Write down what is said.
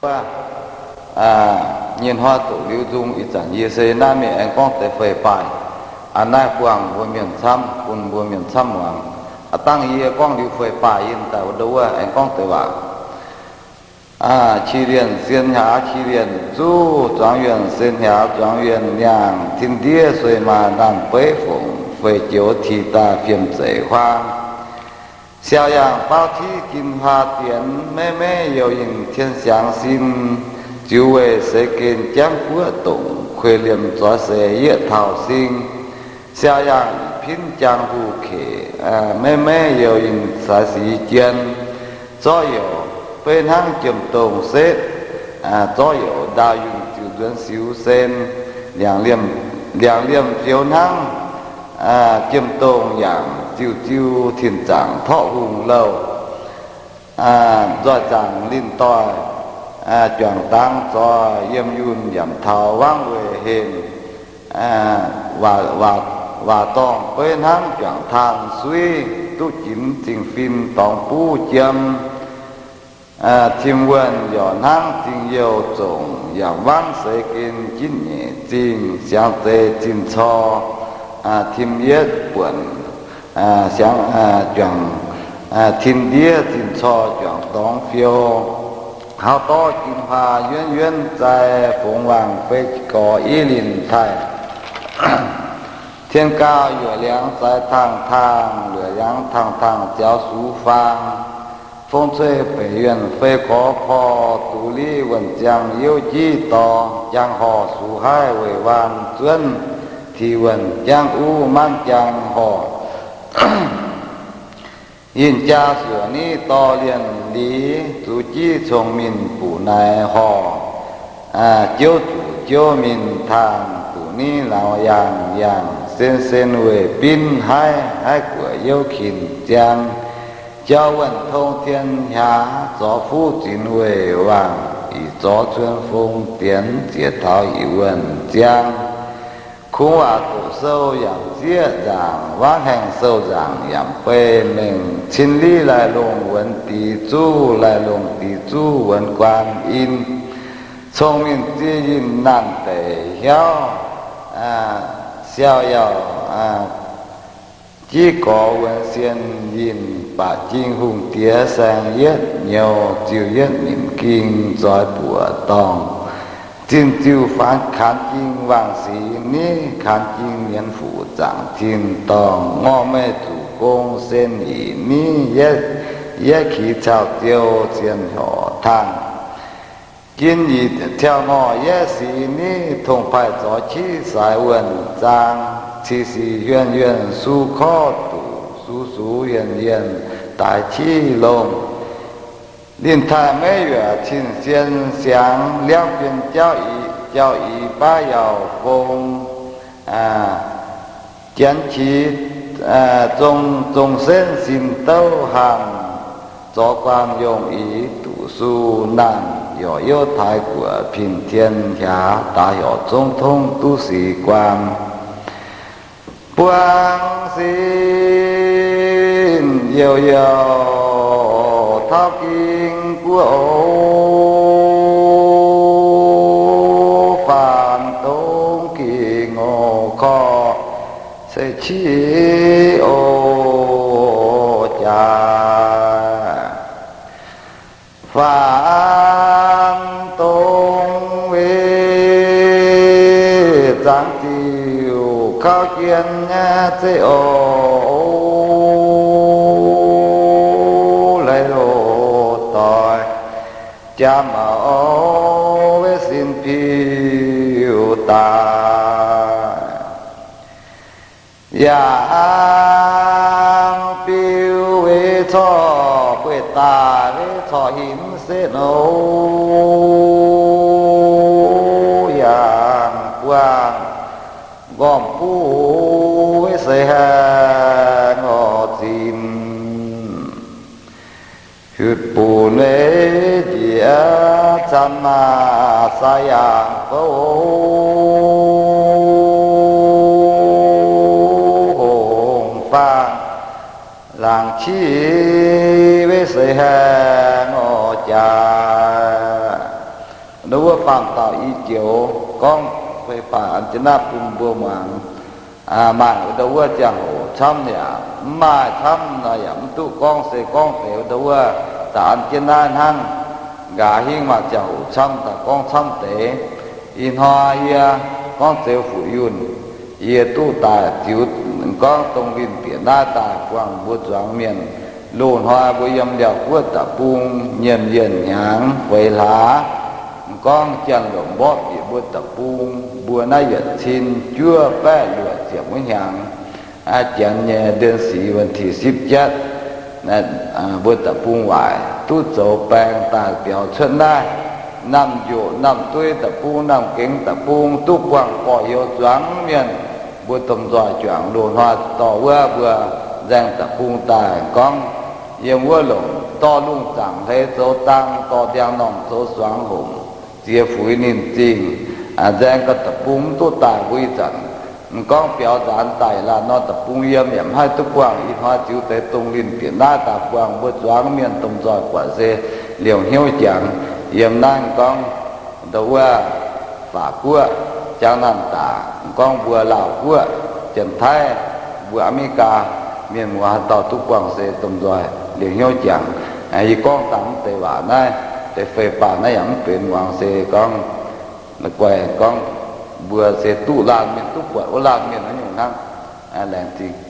wuov, nyei hnoi doqc liuz nzung ih zanc yie se naaiv mingh aengx gorngv deix fei baaih. Aa, naaiv buangh mbuo mienh camv, bun mbuo mienh camv muangx. Aa, dangh yie gorngv liuz fei baaih yie daaih wuov ndov wuov aengx gorngv deix waac. Aa, qi lienh sien hlaax qi lienh zuqv, zuangx yuonh sien hlaax zuangx yuonh nyaangh, tin ndiev sueih maaih naanh beiv fongc, feix joux tih daaih fiem zeic huaang. Siaaux yaangh baauv tiqv jin huaa dienx, maiv maiv youh yinh tien siangx sin, ziux weih seix gen jamv guoqv dongc, kueiv liemh zoix seix yieqv taux sing. Siaaux yaangh pinv jangx huc keqc, maiv maiv youh yinh saaix sic jien. Zorqv youc beiv hnangv jiem-dongh setv, zorqv youc ndaauh yunh ziux nzuonx siux sen. Liangx liemh fioux hnangv jiem-dongh yaac ziux ziux tin zaangc torqv hungh louh. Nzoih zaangc linh doic, juangc dangx zoih yiem yunh yaac taux wangv weic henh. Waac dorngh beiv hnangv juangc taan suiv, duqv ginx zingh fin dorngx buv jiem. Tim wuonh yorc hnangv zingh youh zongc, yaac wangv seix gen jitv nyeic zingh, siangx zeix zinh cor tim yietv buonc, siangx juangc tin ndiev zinh cor juangc dorngx fiou. Haav dorv jin huaa yuonv yuonv zai, fongx wangc fei gorx i linh taaih. Tien gauh yuoqc liangx zaaix tangh tangh, luoqc liangx tangh tangh ziaux sux faang. Fong cuei beic yuonh fei gorx korv, duqv liv wuonh ziangh youv jiv dorngx, jangx horc sux haiv weic waan zuonv, tih wuonh jangv uv maanv jangx horc. Yinh jaa suoc niv dorh lienh liz, zuqc jiv cong-mienh buqc naaiv horc. Jouv zuqc jouv mienh taangh, duqv niv lauz yaangh yaangh, sen sen weic binv haiv, haiv guoqv youv kin ziang. Jauv wuonh tong tien hiaaz, zorx fuqv zinx weic waangc, ih zorx cuon fong dienx, ziex taux ih wuonh ziang. Kungx waac doqc sou yaac zieqv nzaangc, wangv haengh sou nzaangc yaac bei mengh, cin liv laih longh wuonx dix zuqv, laih longh dix zuqv wuonx guaan in. Cong-mienh ziex yinh naanh deic hiauv, siau yaac jiv gorx wuonx sien yinh, baac jing hungh diex saeng yietv nyouz, ziux yietv nimc ging zoix buoqc dorngh. Zinh ziuh faanx kaanx jing wangc sic niv, kaanx jing mienv fuqv zaangc tin dorngh, ngorc meih zuqc gong sen yic niv, yietv kix caux ziou cien horc tangh. Jin yic tiauv ngorc yietv sic niv, tongx paaih zorx qiv saaix wuonh zaang, cih sic yuonh yuonh su korv duqv, su sux yuonh yuonh daaix qiv longh. Linh taaih maiv yuoqc cin sien siangx, liangv fien jauv i, jauv i baav yaac fong. Janx qiex zong, zong senv sin douv hanc, zorx guaang yongh i duqv su naanh, yorc youv taaix guoqv pin tien hiaaz, daaix horc zong tongv duqv sic guaang. Buang sin youh youh taux ging guoqv oc, faanx dongh ging oc korv, se qiv oc jaax. Faanx dongh weic zaangc ziuc kaux jien nyei zeiv oc, leiz loz-doic jaax maux weic sin piu daaih. Yangh biu weic corc bueix daaih weic corc hinc setv oc. Yangh buangh nqormh buv weic seix haengh oc zinh. Hiuv buc neix njiec camv maah sai yangh bouv hongh faang, laangc qiv weic seix haengh oc jaax. Ndau wuov faam dauh i joux gorngv fei faah an jienv naaiv bun mbuo muangx. Maaih ndau wuov ziangh hoc camv yaac mv maaih camv nor yaac mv duqv gorngv, se gorngv deix ndau wuov daaih an jienv naaiv hnangv. Nqa'haav hingv maaih ziangh hoc camv daaih gorngv camv deix. Ih hnoi yie gorngv Zeux Fuc Yunh, yie duqv daaih ziux gorngv dongh linh bieqc naaiv daaih buangh mbuo zuangx mienh. Loz-hnoi mbuo yiem Liaauc Guoqv deic-bung nyienh yienh hnyangx feix hlaax. Gorngv janx-lomc mborqv bieqc mbuo deic-bung, mbuo naaiv yietc cin juov baeqv luoqc ziepc wuov hnyangx, janx nyei เดือนสี่ วันที่สิบเจ็ด mbuo deic-bung waaic duqv zoux baeng daaih biaux cuotv naaiv. Namh njoqc namh dueiv deic-bung, namh gengx deic-bung duqv buangh borqv-youz zuangx mienh. Mbuo domh nzoih juangc loz-hnoi dorh wuov mbuo nzaeng deic-bung daaih gorngv yiem wuov longc dorh lungh zaangc hleix zoux dang, dorh ndiangx-normh zoux suangx homc, ziex fuix ninh zingh. Nzaeng gau deic-bung mv duqv daaih mbuo ih zanc gorngv biaux nzaanx daaih laanh nor deic-bung yiem yaac mv haih duqv buangh. Ih hnoi ziux deix dongh linh bieqc naaiv daaih buangh mbuo zuangx mienh domh nzoih buatc se liouh hnyouv jangx. Yiem naaiv gorngv ndau wuov Faac Guoqv, Jangx Naanh Daac, gorngv mbuo Laauh Guoqv, Janx-Taiv, mbuo Aa^me^li^gaa mienh muoz haaix dauh duqv buangh se domh nzoih liouh hnyouv jangx. Yie gorngv dangh mv deix waac naaiv, deix fei faah naaiv yaac mv benx muangx se gorngv, guai gorngv mbuo se duqv laanh mienh duqv buatc wuov laanh mienh naaiv nyungc hnangv. Laengz zingh.